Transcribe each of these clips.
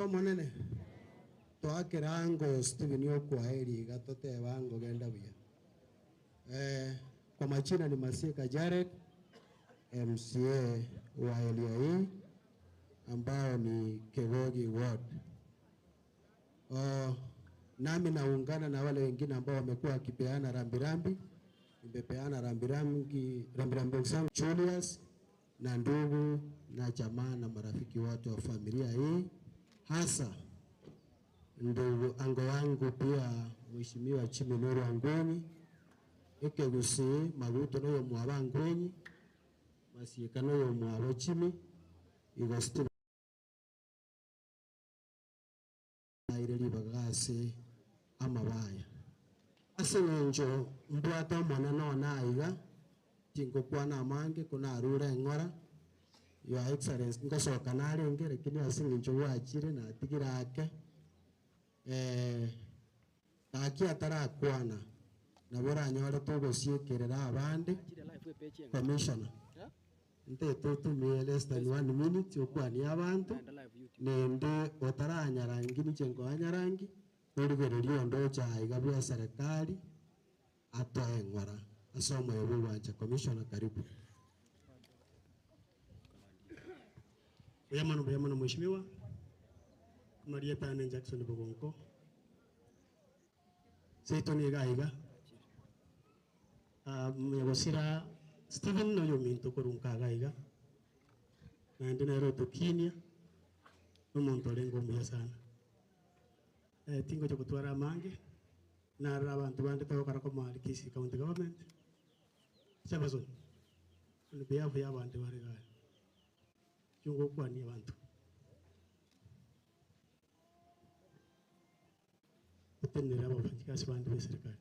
Omonene, toakere ango Stephen okwaheri iga totebe ango genda buya. Eh, kwa majina ni Masieka Jared, MCA wa area hii ambao ni Kegogi Ward. Oh, nami naungana na wale wengine ambao wamekuwa wakipeana rambirambi. Nimepeana rambirambi rambirambi zangu Julius na ndugu na jamaa na marafiki wote wa familia hii, hasa ndugu ango yangu pia Mheshimiwa Jimmy Nuru Angwenyi ekegusii maguto noyo mwabo Angwenyi Masieka noyo mwabo Jimmy igo Stephen aire ribaga ase amabaya. Ase engencho mbwate Omonene one aiga, tingokwana amange, ko narure eng'ora, Your Excellency, ngosoka narenge, lakini ase engencho gwachire natigire ake, gaki atarakwana, nabo oranyore togosiekerera abande, Commissioner. Ntete otumie less than one minute okwanie abanto, naende otaranyarangi ninche nkoanyarangi, origererie onde oche aiga bwa eserekari atoe eng'ora ase omoyo bwa ogwancha. Commissioner karibu. Mbuya mono, mbuya mono mheshimiwa. Amarieta ane Jackson Bogonko. Seito nigo aiga. Nyagosira Stephen noyominto korwa nkaga aiga, naende nere otokinia, nomonto orenge omuya sana. Tingocha gotwara amange, narora abanto bande togokora komoa Kisii County Government, Jefferson, on behalf ya abanto bare iga aya, inchuo ngokwania abanto. Otenenere abafanyikazi bande b'eserikari.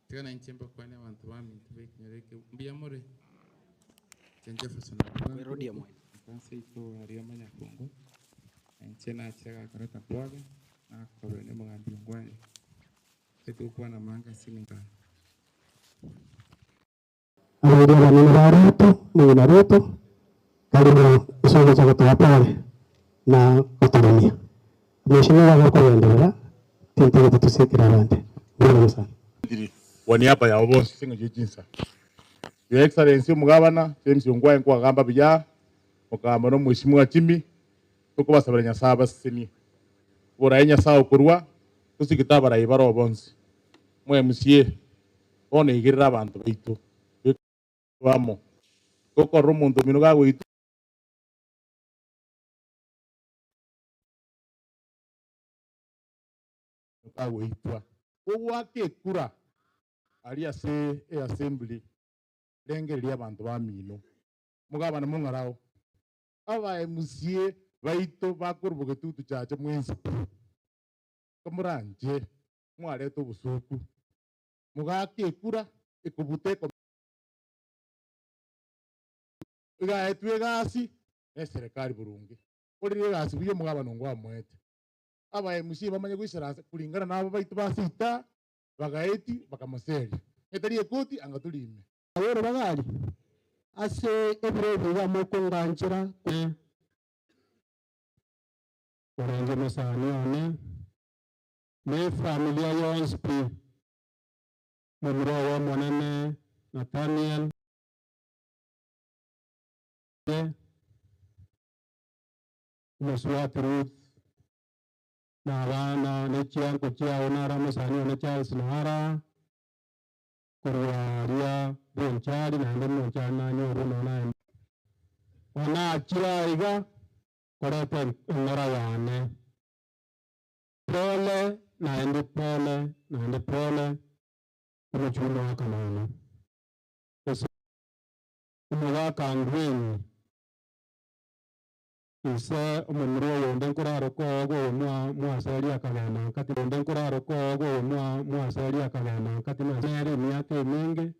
Tiga nainche mbakwanie abanto baminto b'ekenyoro eke, mbuya more? Inche Jefferson Kwerodia Abwango, moino. nkansa ito aria Omonyakongo, na inche nachire gakoreta pole, nakoberwa na omogambi Ongwae, ntete gokwana amange ase eng'encho aya. Abairi abanene ba Ruto, omong'ina Ruto, karibu ase ogocha gotoa pole na gotoremia. Mheshimiwa gokogenderera, tintagete tosekere abande. Mbuya mono sana. Kwa niaba yabo bonsi ase engencho ye chinsa. Your Excellency Omogabana James Ongwae nkwagamba buya, mokagamba na Omweshimiwa Jimmy, tokobasabera Nyasae abasesenie. Oboraai Nyasae okorua, tosigete abarai baroo bonsi. Mo MCA, bono igerera abanto baito, beka amo. Tokorora omonto omino gagoitwa. Kagoitwa. Gogoaka ekura aria ase eassembly, rengereria abanto bamino. Mogabana mong'arao. Aba MCA baito bakorwa bogetutu chache mwensi pi. Komoranche mwareta obosoku. Mogaaka ekura ekobuta ekome. Egaetwe egasi neserekari boronge. Korire egasi buya omogabana ongo amoete. Aba MCA bamanye goisaransa kuringana nabo baito ba seita bagaeti bakamoseria. Etari ekoti anga tori ime. Aboro bagari ase ebiro ebi iga mokonganchera. Orenge mosani one, na efamilia yonsi pi, momura oye omonene Nathaniel, omosubati Ruth, na abana ne chianko chiao naro omosani one Charles Nahara, korwa aria Bonchari, naende Bonchari nanyorwe nonya naye. Onachire aiga koreta eng'ora yane. Pole naende pole naende pole, omochumba wa Kanana. Gose omogaka Angwenyi, inse omomura oyonde nkoraroke ogo oyo mwa mwaseria akagenda nka ti onde nkoraroke ogo oyo mwa mwaseria akagenda nka ti nere emiaka emenge,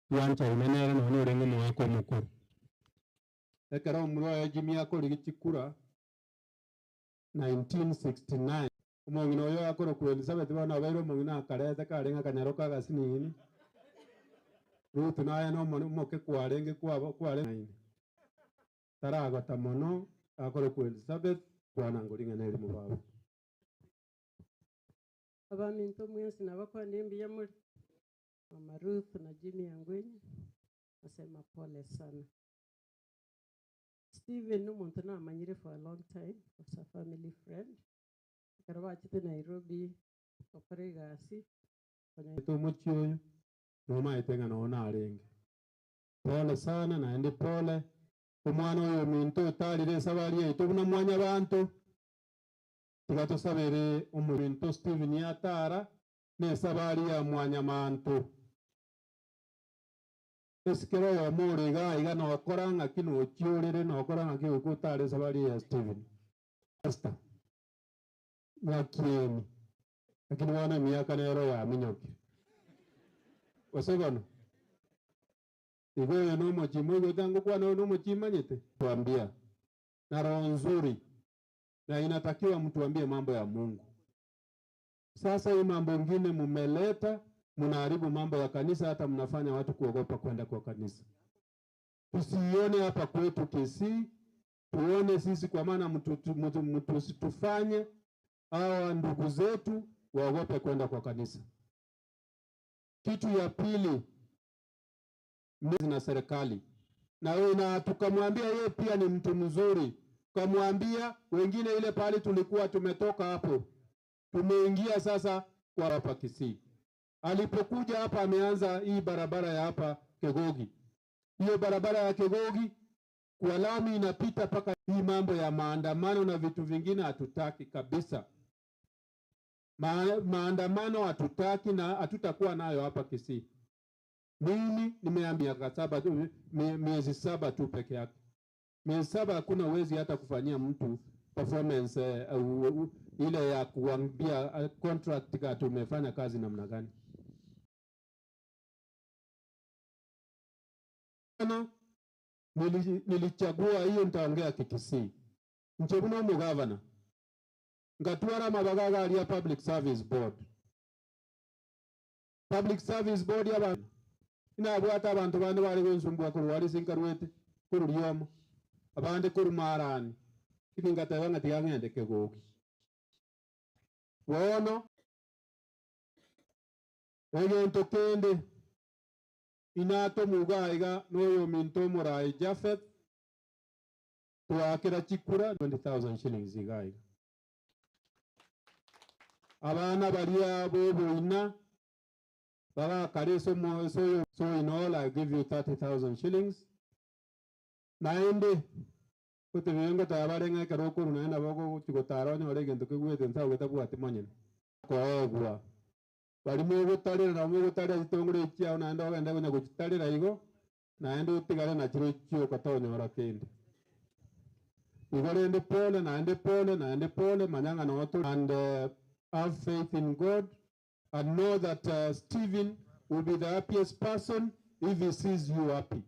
twanchaine nere nonya orenge omogaka omokoro. Ekero omomura oye Jimmy akorigia chikura 1969. Omong'ina oyo akorokwa Elisabeti bono abeire omong'ina akarete karenge akanyaroka agasinini. Rutu naye nomo omoke kwarenge kwabo kware. Taragota mono, akorokwa Elisabeth. Kwana ngoring'ana erimo baba. Abaminto mwensi nabakwanire mbuya more. Mama Ruth na Jimmy Angwenyi, nasema pole sana. Stephen nomonto namanyire for a long time, was a family friend. Ekero bachete Nairobi gokora egasi, konya Omochie oyo nomaete ng'a noo narenge. Pole sana naende pole, omwana oyo ominto otarire esabari yaito buna mwanyabanto, tiga tosabere omominto Stephen atara na esabari ya mwanyamanto. Esikero oyomo ore iga iga nokora ng'aki nochiorere nokora ng'aki goika otare esabari ya Stephen. Pastor, ng'akieni, lakini bono emiaka nero yaminyokire. Gose bono, igo oyo na omochie moigwete ngokwana oyo na omochie imanyete, twambia na roho nzuri na inatakiwa mtuambie mambo ya Mungu. Sasa hii mambo ingine mumeleta, mnaharibu mambo ya kanisa, hata mnafanya watu kuogopa kwenda kwa kanisa. Tusiione hapa kwetu Kisii, tuone sisi, kwa maana mtusitufanye hawa ndugu zetu waogope kwenda kwa kanisa. Kitu ya pili na serikali na wewe, na tukamwambia yeye pia ni mtu mzuri, tukamwambia wengine ile pale tulikuwa tumetoka hapo, tumeingia sasa kwa hapa Kisii. Alipokuja hapa ameanza hii barabara ya hapa Kegogi, hiyo barabara ya Kegogi kwa lami inapita mpaka. Hii mambo ya maandamano na vitu vingine hatutaki kabisa. Maandamano hatutaki na hatutakuwa nayo hapa Kisii. Mimi nimeambia miaka saba tu, miezi saba tu peke yake. Miezi saba hakuna uwezi hata kufanyia mtu performance ile ya kuambia contract kati umefanya kazi namna gani. Nilichagua hiyo, nitaongea Kikisii. Nchebuno omugavana ngatwara amabaga garia Public Service Board. Public Service Board yaba inabwata abantu bande bari gonsumbua kurwari sinkarwete kururiomo abande kurumarani kini ngateba ng'ati yang'ende Kegogi bono egento kende inato mugaiga noyo minto morai Jafet twakira chikura 20,000 shillings igaiga abana baria boboina bagakare so so so in all I give you 30,000 shillings naende gotebirengo tabareng'a ekero okorwa naende nabo ogochi gotara onyore egento kegwete nsa ogetabwati monyene koegwa bari mogotarera nabo mogotarera chitongore chiao naende ogende konya gochitarera igo naende otigare nachiro chioka tonyora kende igo rende pole naende pole naende pole manyang'a noto and have faith in God and know that Stephen will be the happiest person if he sees you happy.